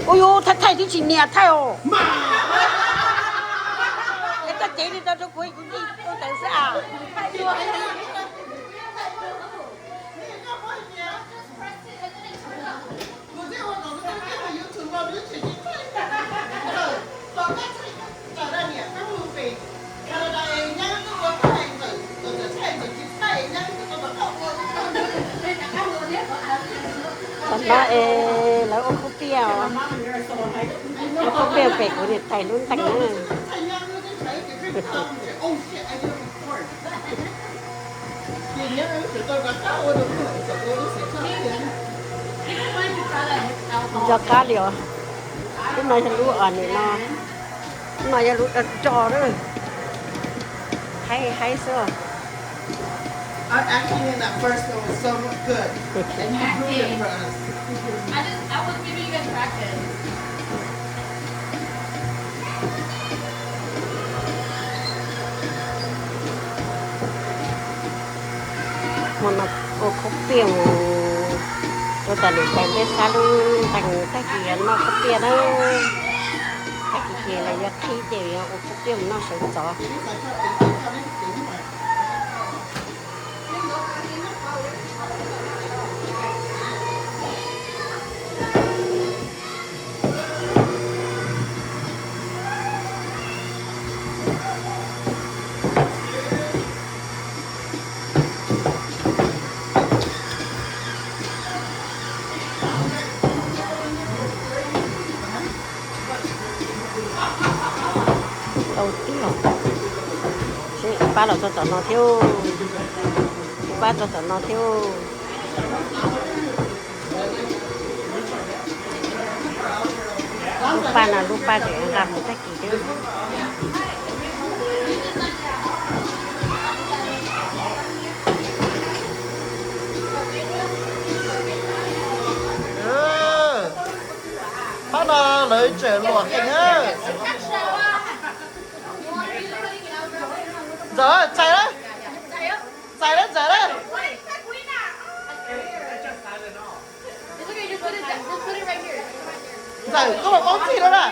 Ua yus thaij thaij twb tsis nias thaij os. Es koj cev li no rau kuv, kuv ntej ua taws xwb as. Tam no es lawv ua khaub piaj, ua khaub piaj pem kuv niam tais lub ntees na. Nco qab li os. Lub no yog lub, nim no, lub no yog lub do do lawm. Haib haib xwb. Hmo no ua khaub piaj mus rau tom niam tais npej xab lub ntees, tag kis yuav noj khaub piaj na. Tag kis ces lawv yuav qhib ces yuav ua khaub piaj mus noj sawv ntxov. Tau tiag. Seb, pab los txog tom no thiab. Pab txog tom no thiab. Lub paj no lub paj tseem nqa mus tag kis thiab. Pab no lawv tseem luam heev na. Ntxawm, txais lawm. Txais lawm ntxawm lawm. Ntxawm, koj los paub txig lawm na.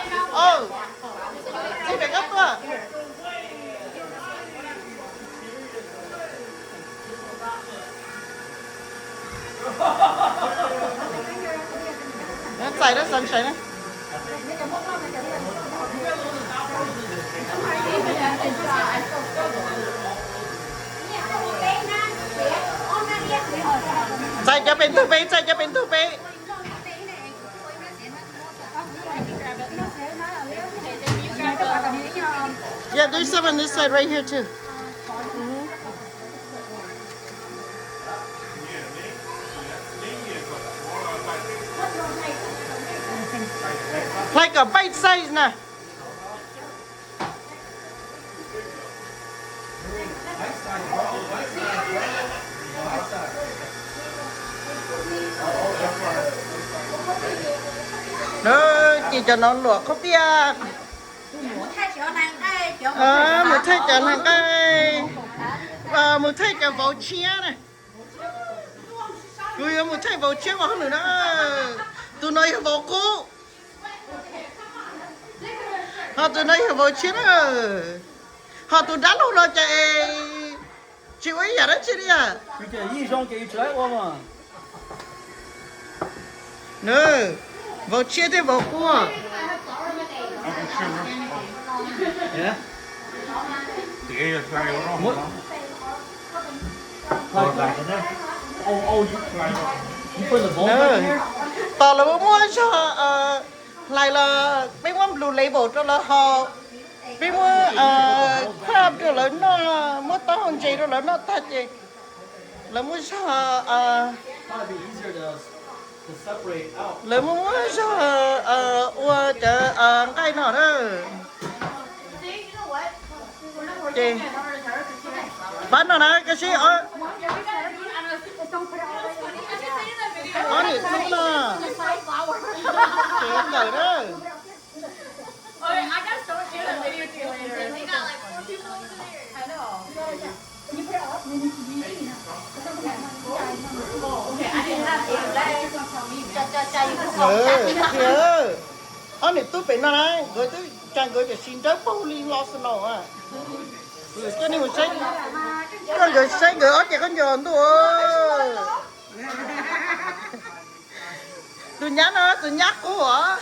Txig pem koj tuaj. Txais na, xav saib na. Txais cov pem ntug peb, txais cov pem ntug peb. Yeah, there's some on this side right here too. Like a bite size na. Ces cov no luam khaub piaj. Mus thaij cov hlais nqaij, mus thaij cov vauv tshiab na. Kuv yuav mus thaij vauv tshiab mas hauj lwm na. Tus no yog vauv qub. Ho tus no yog vauv tshiab na. Ho tus dab laug no ces tsis ua ib yam dab tsi li. Vauv tshiab thiab vauv qub. Tos lawv muab zog hlais los peb muab blue label rau lawv haus, peb muab crab rau lawv noj, muab taub hau ntses rau lawv noj tag ces lawv muab zog, lawv muab muab zog ua cov nqaij no na. Ces pab no na, koj sib, ob niam tub no, ces ntawm na. Ob niam tub pem no na, nkawd twb cas nkawd tiam sis nrawb paug li los snow a. Koj nej mus saib, koj nkawd saib nkawd ob ce khaub ncaws ntuj. Tus nyab no tus nyab qub os.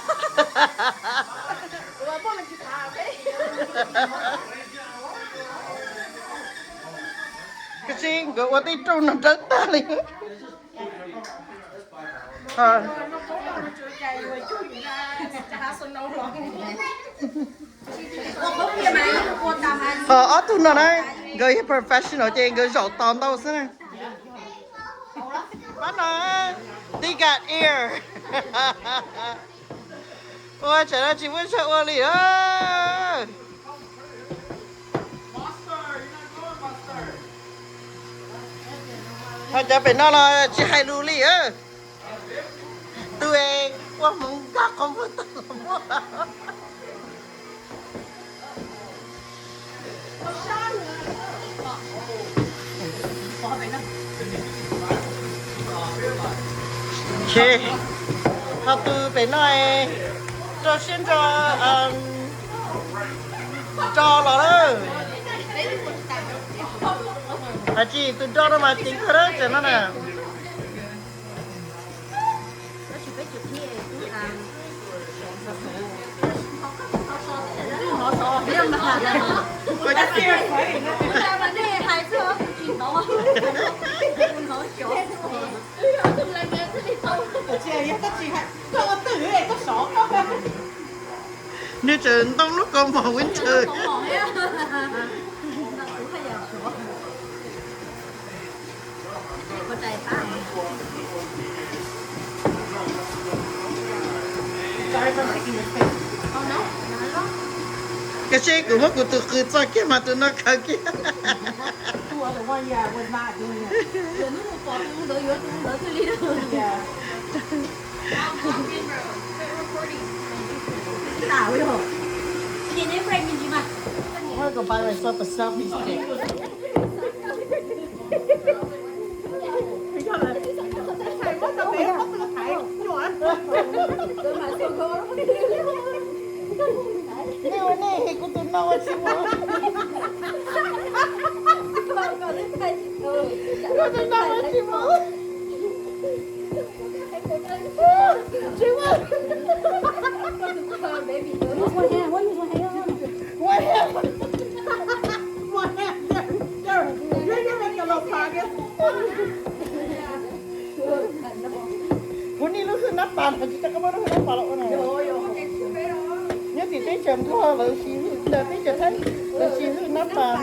Koj saib nkawd ua tej rooj no nrawb tag li. Ho ob tug no na, nkawd yog professional ces nkawd zaum tos ntau xwb na. Pab no, they got air. Ua tsam no tsis muaj zog ua li. Ho cov pem no los tsis hais lus li. Tus ua hmoov nkag qhov muag tag los muaj. Ho tus pem no rau siab ntso, ntso los lawm. Hais tsis tus do no mas ceev kawg na, tseem no na. Nws tseem ntoo lub kaus mom winter. Koj saib kuv muab kuv tus qws txog kiag mas tus no khaws kiag. I want to go buy myself a selfie stick. Nej ua nej, kuv tus no ua tsis mus. Kuv tus no ua tsis mus. Tsis ua. Ua he. Ua he. Kuv niaj lub hwj nab pas no tsis tau koj muab lub hwj nab pas los ua na. Nyob tim teb chaws Nplog lawv siv hwj, teb chaws Thaib lawv siv hwj nab pas.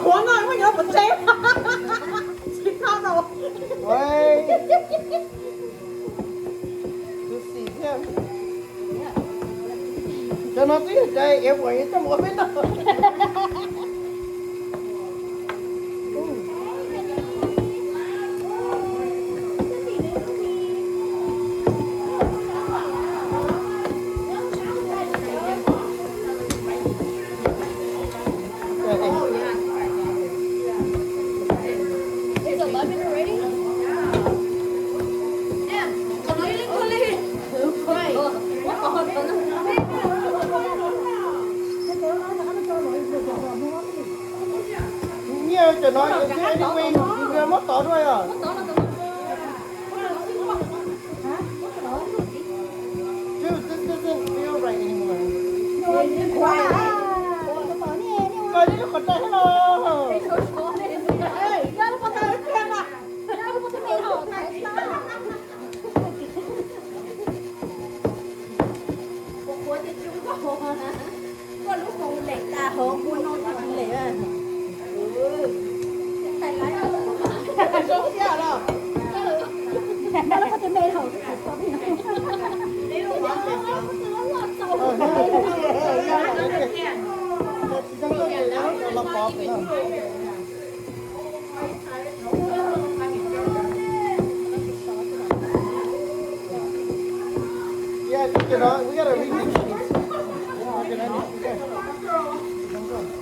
Qhuav no muaj nyob pov tseg tsis tau no. Tus xim thiab. Cov no twb yog cov ev uas coj mus ua peb tau. Nyiaj cov no yog thiaj li muab tov dua os. Dude, this doesn't feel right anymore. Koj lub qhov rai thiab los. Koj lub hmoov leem tas hov ua no tag lem. Yeah, you know, we gotta remix these. You know, you know, you know.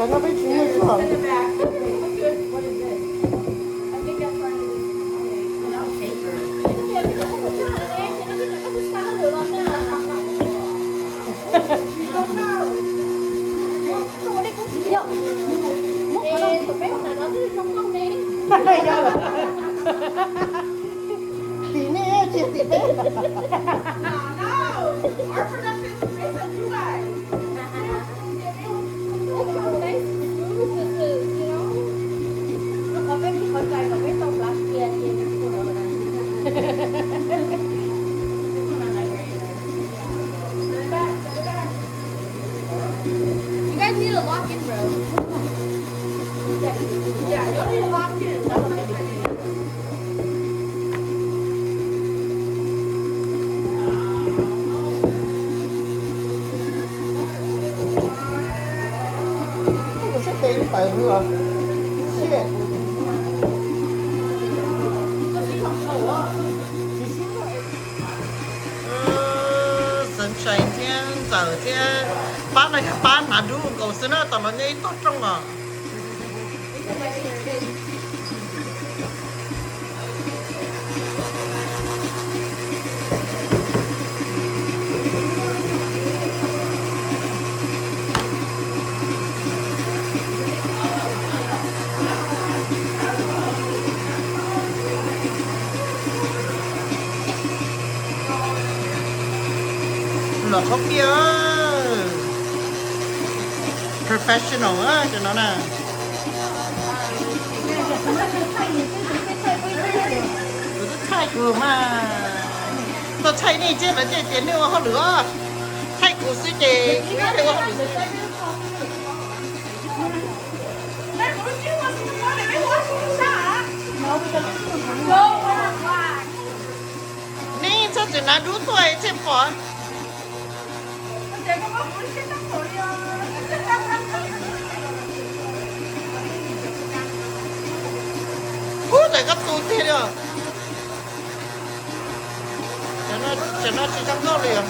Cov no peb tsis muaj tsuaj. Tim nej tsis tim peb. You guys need to lock in, bro. Yeah, y'all need to lock in. Xib tes pawg hwv os. Xib. Sunshine thiab Ntxawm thiab pab no yog pab hnav dub nkaus xwb na, tom no nyob ib tog rooj os. Lom qhov piaj, professional cov no na. Kuv twb thaij kuv mas, tuaj thaij nej thiab lawv thiaj tias nej ua hauj lwm os. Thaij kuv xwb ces nej ua hauj lwm. Nej txhob txwm hnav dub tuaj thiaj pom. Ub, tawm koj tu tiag li os. Cov no tsis tau nkauj li os.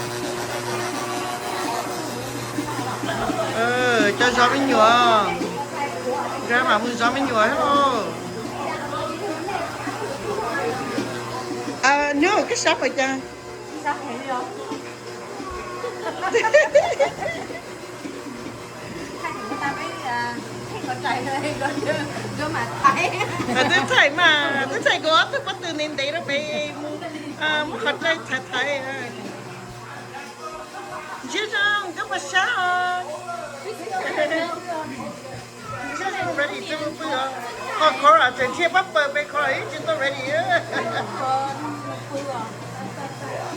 Cov zov me nyuam, grandma mus zov me nyuam thiab lauj. Nws koj sab pais cas? Twb thaij mas, twb thaij kuv ob tug pob tw ntev ntev rau pem mus, muab qhov rai thaiv thaiv. Ntsib zoo koj puas sab os? Ntsib zoo ready tsis mus pw os. Qhov Cora tseem nrhiav pab pawg peb Cora ib tsis tau ready.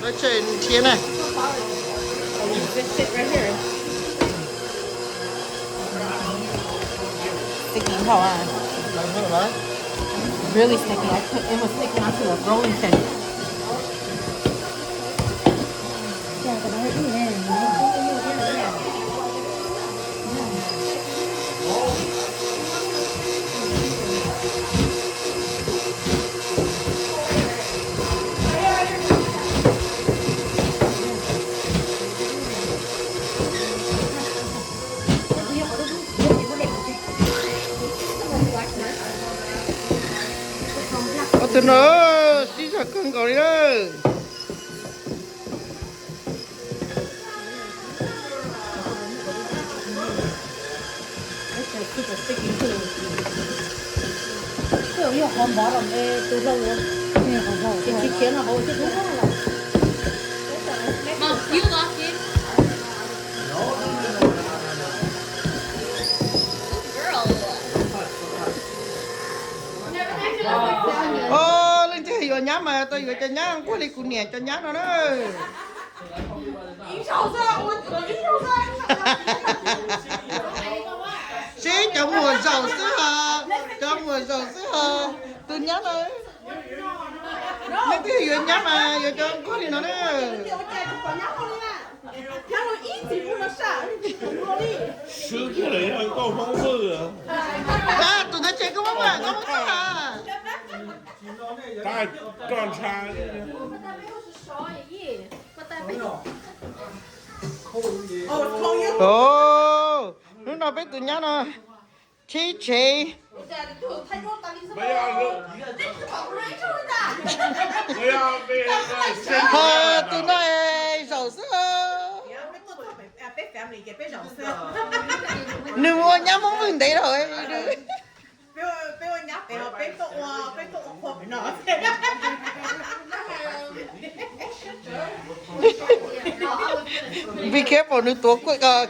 Lawv tseem nrhiav na. Sticky, huh? Really sticky. I put, it was sticking onto the rolling pin. Ob tug no sib zog kawg nkaus li na. Yog qhov npov los, tus hlau, khiav khiav no hauv thiab. Mom, you lock in? Good girl. Os, leej twg yuav nyab mas tau yuav cov nyab nquag li kuv niam cov nyab no na. Seb cov muam zaum xwb hos, cov muam zaum xwb hos, tus nyab no. Leej twg yuav nyab mas yuav cov nquag li no na. Tus ntawd ces koj muab mas koj muab txog. Hnub no peb tus nyab no cheb tsev. Ho tus no zaum xwb. Nws mus ua nyab Hmoob Vwj ntev lawm. Be careful, nws tuav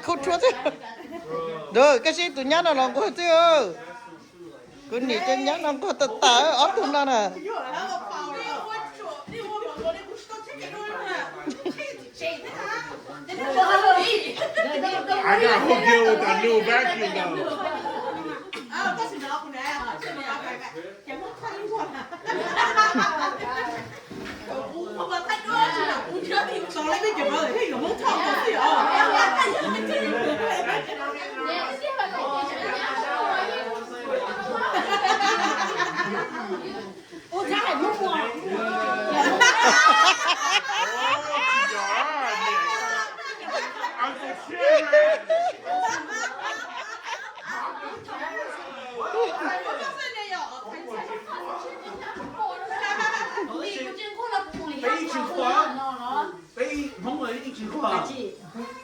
khaub rhuab xwb. Koj saib tus nyab no los nquag xwb. Kuv nim cov nyab no nquag tas tas ob tug no na. I got hooked in with that new vacuum though. Peb ib txwm kuaj, peb Hmoob ib txwm kuaj,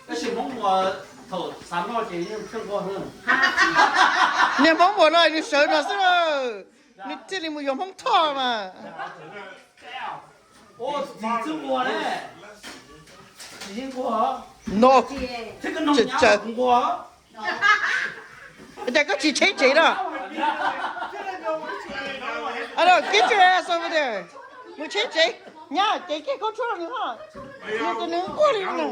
tab sis Hmoob ua thaum xav noj ces yeej tsheej kuaj. Niag Hmoob ua no nws sawv no xwb na, nws thiaj li mus yuav Hmoob Thoj mas. Txiv txwb ua ne, txiv yeej kuaj, no, thiab koj noog nyab kuaj. Cas koj tsis cheb tsev no? Get your ass over there. Mus cheb tsev, nyab, cev kiag khaub rhuab rau nws hos. Nws tus nws quaj li no.